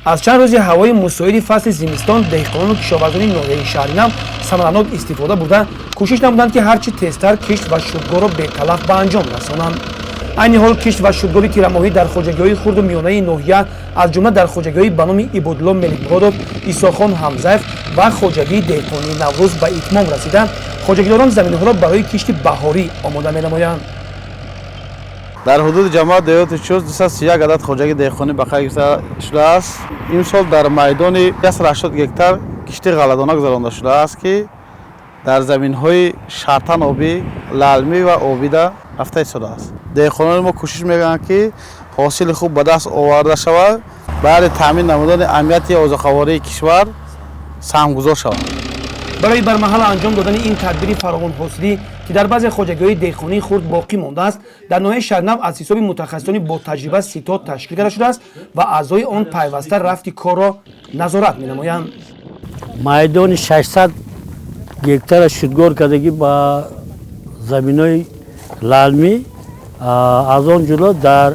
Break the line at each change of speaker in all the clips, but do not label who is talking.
Аз чанд рӯзи ҳавои мусоиди фасли зимистон деҳқонону кишоварзони ноҳияи Шаҳринав самаранок истифода бурда, кӯшиш намуданд, ки ҳарчи тезтар кишт ва шудгорро беталаф ба анҷом расонанд. Айни ҳол кишт ва шудгори тирамоҳӣ дар хоҷагиҳои хурду миёнаи ноҳия, аз ҷумла дар хоҷагиҳои ба номи Ибодулло Меликмуродов, Исохон Ҳамзаев ва хоҷагии деҳқонии Наврӯз ба итмом расида, хоҷагидорон заминҳоро барои кишти баҳорӣ омода менамоянд.
Дар ҳудуди ҷамоат деҳоти Чуст 231 адад хоҷагии деҳқонӣ ба қайд гирифта шудааст. Имсол дар майдони 180 гектар кишти ғалладона гузаронда шудааст, ки дар заминҳои шартан обӣ, лалмӣ ва обида рафта истодааст. Деҳқонони мо кӯшиш мекунанд, ки ҳосили хуб ба даст оварда шавад, баъди таъмин намудани амнияти озуқавории кишвар саҳмгузор шаванд.
Барои бармаҳал анҷом додани ин тадбири фаровонҳосилӣ, ки дар баъзе хоҷагиҳои деҳқонии хурд боқӣ мондааст, дар ноҳияи Шаҳринав аз ҳисоби мутахассисони ботаҷриба ситод ташкил карда шудааст ва аъзои он пайваста рафти корро назорат менамоянд.
Майдони 600 гектара шудгор кардагӣ ба заминои лалмӣ, аз он ҷумла дар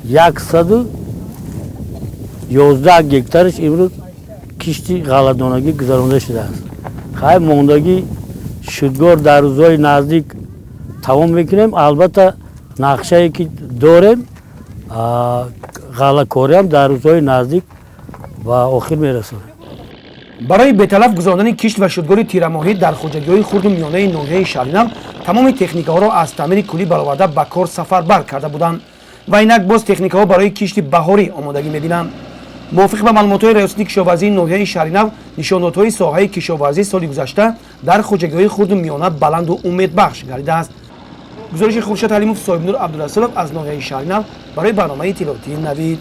111 гектараш имрӯз кишти ғалладонагӣ гузаронда шудааст. Хай, мондагӣ шудгор дар рӯзҳои наздик тамом мекунем. Албатта, нақшае ки дорем, ғаллакориам дар рӯзҳои наздик ба охир мерасонем.
Барои беталаф гузарондани кишт ва шудгори тирамоҳӣ дар хоҷагиҳои хурду миёнаи ноҳияи Шаҳринав тамоми техникаҳоро аз таъмири куллӣ бароварда, ба кор сафарбар карда буданд ва инак боз техникаҳо барои кишти баҳорӣ омодагӣ мебинанд. Мувофиқ ба маълумотҳои Раёсати кишоварзии ноҳияи Шаҳринав, нишондодҳои соҳаи кишоварзӣ соли гузашта дар хоҷагиҳои хурду миёна баланду умедбахш гардидааст. Гузориши Хуршед Ҳалимов, Соҳибнур Абдурасулов аз ноҳияи Шаҳринав барои барномаи иттилоотии Навид.